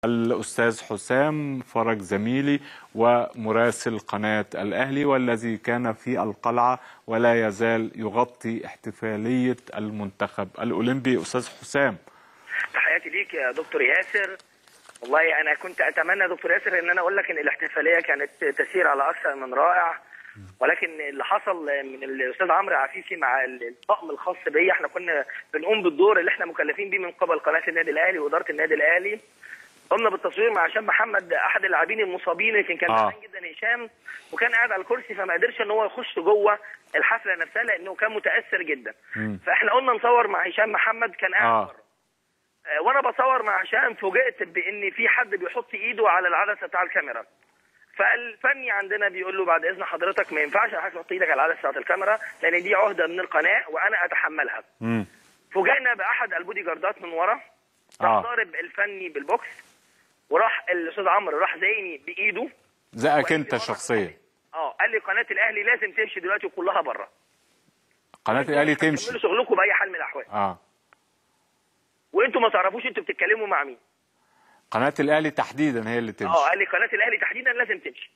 الأستاذ حسام فرج زميلي ومراسل قناة الأهلي، والذي كان في القلعة ولا يزال يغطي احتفالية المنتخب الأولمبي. أستاذ حسام، تحياتي ليك يا دكتور ياسر. والله أنا كنت أتمنى دكتور ياسر إن أنا أقول لك إن الاحتفالية كانت تسير على أكثر من رائع، ولكن اللي حصل من الأستاذ عمرو عفيفي مع الطقم الخاص بيا، احنا كنا بنقوم بالدور اللي احنا مكلفين بيه من قبل قناة النادي الأهلي وإدارة النادي الأهلي. قمنا بالتصوير مع هشام محمد احد اللاعبين المصابين، لكن كان تعبان جدا هشام، وكان قاعد على الكرسي فما قدرش ان هو يخش جوه الحفلة نفسها لانه كان متاثر جدا. فاحنا قلنا نصور مع هشام محمد، كان قاعد بره. وانا بصور مع هشام فوجئت بان في حد بيحط ايده على العدسة بتاع الكاميرا. فالفني عندنا بيقول له بعد اذن حضرتك ما ينفعش حضرتك تحط ايدك على العدسة بتاعت الكاميرا لان دي عهده من القناة وانا اتحملها. فوجئنا باحد البودي جاردات من ورا راح ضارب الفني بالبوكس، وراح الاستاذ عمرو راح زيني بايده. زقك انت شخصيا؟ قال لي قناة الاهلي لازم تمشي دلوقتي وكلها بره. قناة الاهلي تمشي، كملوا شغلكم باي حال من الاحوال. وانتوا ما تعرفوش انتوا بتتكلموا مع مين. قناة الاهلي تحديدا هي اللي تمشي. قال لي قناة الاهلي تحديدا لازم تمشي.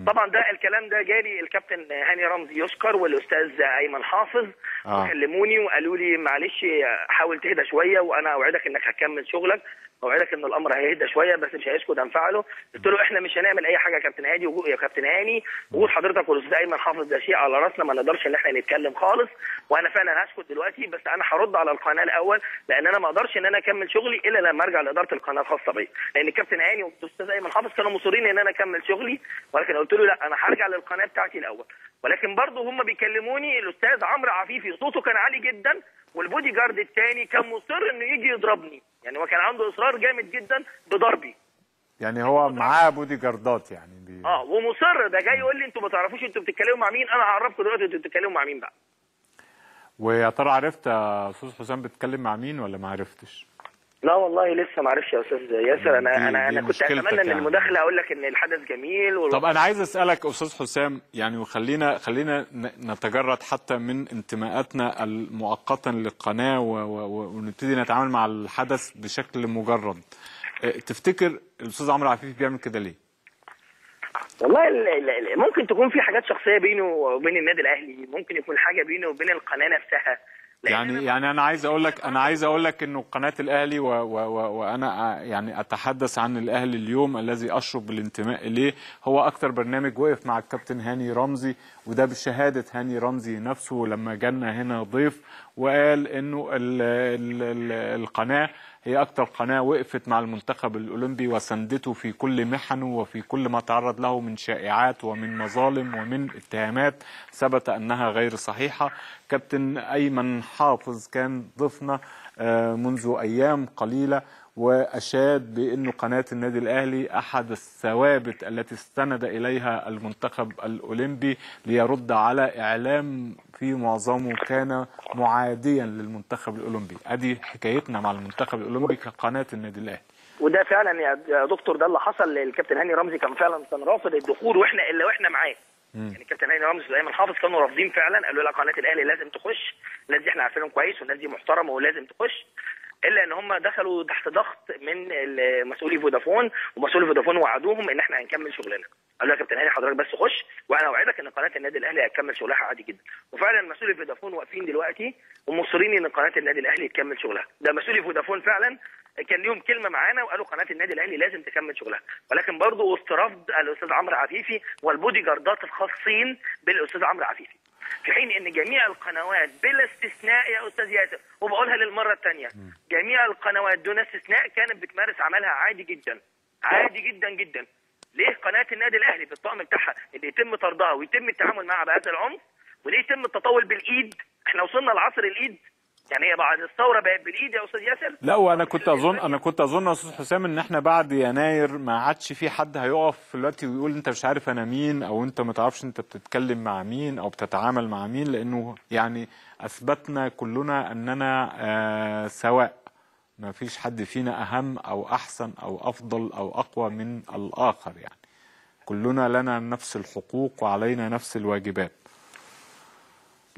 طبعا ده الكلام ده جالي الكابتن هاني رمزي يشكر والاستاذ ايمن حافظ، وكلموني وقالوا لي معلش حاول تهدى شوية، وانا اوعدك انك هتكمل شغلك، اوعدك ان الامر هيهدى شوية بس مش هيسكت انفعله. قلت له احنا مش هنعمل اي حاجة يا كابتن هادي يا كابتن هاني، وجود حضرتك والاستاذ ايمن حافظ ده شيء على راسنا، ما نقدرش ان احنا نتكلم خالص، وانا فعلا هسكت دلوقتي، بس انا هرد على القناة الاول لان انا ما اقدرش ان انا اكمل شغلي الا لما ارجع لادارة القناة الخاصة بيا، لان الكابتن هاني والاستاذ ايمن حافظ كانوا مصرين ان انا اكمل شغلي، ولكن قلت له لا انا هرجع للقناة بتاعتي الاول. ولكن برضه هم بيكلموني الاستاذ عمرو عفيفي صوته كان عالي جدا، والبودي جارد الثاني كان مصر انه يجي يضربني، يعني هو كان عنده اصرار جامد جدا بضربي. يعني هو معاه بودي جاردات يعني ومصر، ده جاي يقول لي انتوا ما تعرفوش انتوا بتتكلموا مع مين، انا هعرفكم دلوقتي انتوا بتتكلموا مع مين بقى. ويا ترى عرفت يا استاذ حسام بتتكلم مع مين ولا ما عرفتش؟ لا والله لسه ما عرفش يا استاذ ياسر. انا كنت اتمنى ان يعني المداخلة اقول لك ان الحدث جميل طب انا عايز اسالك استاذ حسام، يعني وخلينا خلينا نتجرد حتى من انتماءاتنا المؤقتة للقناة ونبتدي نتعامل مع الحدث بشكل مجرد. تفتكر الاستاذ عمرو عفيفي بيعمل كده ليه؟ والله ممكن تكون في حاجات شخصية بينه وبين النادي الاهلي، ممكن يكون حاجة بينه وبين القناة نفسها. يعني انا عايز اقول لك، انا عايز اقول لك انه قناة الاهلي وانا يعني اتحدث عن الاهلي اليوم الذي اشرف بالانتماء اليه، هو اكتر برنامج وقف مع الكابتن هاني رمزي، وده بشهادة هاني رمزي نفسه لما جالنا هنا ضيف وقال انه ال ال ال القناة هي اكتر قناة وقفت مع المنتخب الاولمبي وسندته في كل محنة وفي كل ما تعرض له من شائعات ومن مظالم ومن اتهامات ثبت انها غير صحيحه. كابتن ايمن حافظ كان ضيفنا منذ ايام قليله واشاد بانه قناة النادي الاهلي احد الثوابت التي استند اليها المنتخب الاولمبي ليرد على اعلام في معظمه كان معاديا للمنتخب الاولمبي. ادي حكايتنا مع المنتخب الاولمبي كقناه النادي الاهلي. وده فعلا يا دكتور ده اللي حصل. الكابتن هاني رمزي كان فعلا كان رافض الدخول واحنا الا واحنا معاه. يعني الكابتن هاني رمزي وايمن حافظ كانوا رافضين فعلا، قالوا لا قناة الاهلي لازم تخش، الناس دي احنا عارفينهم كويس والناس دي محترمه ولازم تخش، الا ان هم دخلوا تحت ضغط من مسؤولي فودافون، ومسؤولي فودافون وعدوهم ان احنا هنكمل شغلنا. قالوا يا كابتن هاني حضرتك بس خش وانا اوعدك ان قناة النادي الاهلي هتكمل شغلها عادي جدا. وفعلا مسؤولي فودافون واقفين دلوقتي ومصرين ان قناة النادي الاهلي تكمل شغلها. ده مسؤولي فودافون فعلا كان ليهم كلمة معانا وقالوا قناة النادي الاهلي لازم تكمل شغلها، ولكن برضه وسط رفض الاستاذ عمرو عفيفي والبودي جاردات الخاصين بالاستاذ عمرو عفيفي. في حين ان جميع القنوات بلا استثناء يا استاذ ياسر، وبقولها للمرة الثانية، جميع القنوات دون استثناء كانت بتمارس عملها عادي جدا، عادي جدا جدا. ليه قناة النادي الاهلي بالطقم بتاعها اللي يتم طردها ويتم التعامل معها بهذا العنف، وليه يتم التطاول بالايد؟ احنا وصلنا لعصر الايد، يعني هي بعد الثورة بقت بالايد يا استاذ ياسر. لا وانا كنت اظن، انا كنت اظن يا استاذ حسام ان احنا بعد يناير ما عادش في حد هيقف دلوقتي ويقول انت مش عارف انا مين، او انت ما تعرفش انت بتتكلم مع مين او بتتعامل مع مين، لانه يعني اثبتنا كلنا اننا سواء، ما فيش حد فينا اهم او احسن او افضل او اقوى من الاخر، يعني كلنا لنا نفس الحقوق وعلينا نفس الواجبات.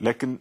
لكن